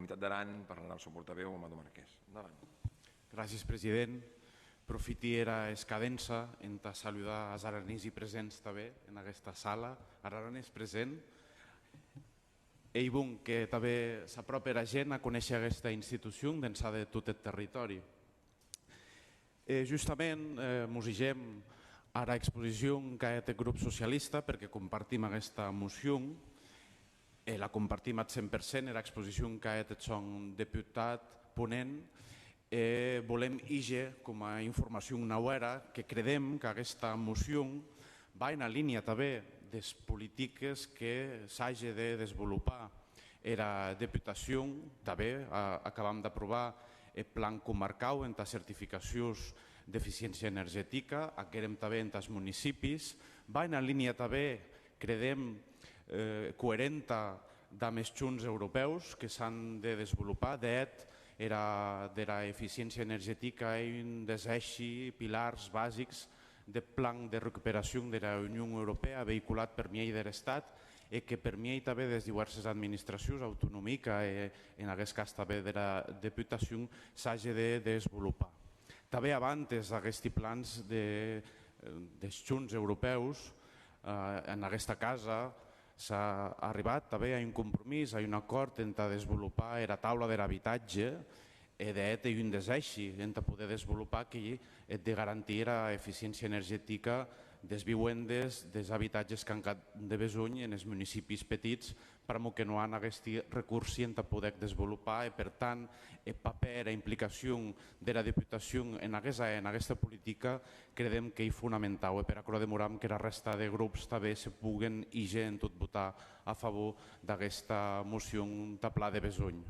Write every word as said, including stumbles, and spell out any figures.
Comunitat d'Aran, parlarà el seu portaveu, Amado Marqués. Endavant. Gràcies, president. Profiti era escadença entà saludar as aranesi presents tanben en aguesta sala, ar aranés present. Ei bon que tanben s'apròpe era gent a conéisher aguesta institucion d'ençà de tot eth territòri. E justament, eh, mos higem ara exposicion qu'a hèt eth grop socialista, perque compartim aguesta mocion, e la compartim ath cent per cent, era exposicion qu'a hèt eth sòn deputat ponent, e volem híger coma informacion nauèra que credem qu'aguesta mocion va ena linha tanben des politiques que s'age de desvolopar era Deputacion. Tanben, a-, acabam d'aprovar eth plan comarcau entà certificacions d'eficiéncia energetica, ac hèrem tanben entàs municipis. Va ena linha tanben, credem, eh, coerenta damb es hons europèus que s'an de desvolopar. De hèt, era, dera eficiéncia energetica ei un des èishi pilars basics deth plan de recuperacion dera Union Europèa veiculat per miei der Estat e que per miei tanben des diuèrses administracions, autonomica e, en aguest cas, tanben dera Deputacion, s'age de desvolopar. Tanben abantes aguesti plans de, eh, des hons europèus, eh, en aguesta casa s'a arribat tanben a un compromís, a un acòrd entà desvolopar era taula der abitatge, e de hèt ei un des èishi entà poder desvolopar, qu'ei eth de garantir era eficiéncia energetica des viuendes, des abitatges qu'an cap de besonh enes municipis petits, pr'amor que non an aguesti recorsi entà poder desvolopar, e per tant eth papèr, era implicacion dera Deputacion en aguest, en aguesta politica, credem qu'ei fonamentau, e per aquerò demoram qu'era rèsta de grops tanben se poguen híger en tot votar a favor d'aguesta mocion tà plan de besonh.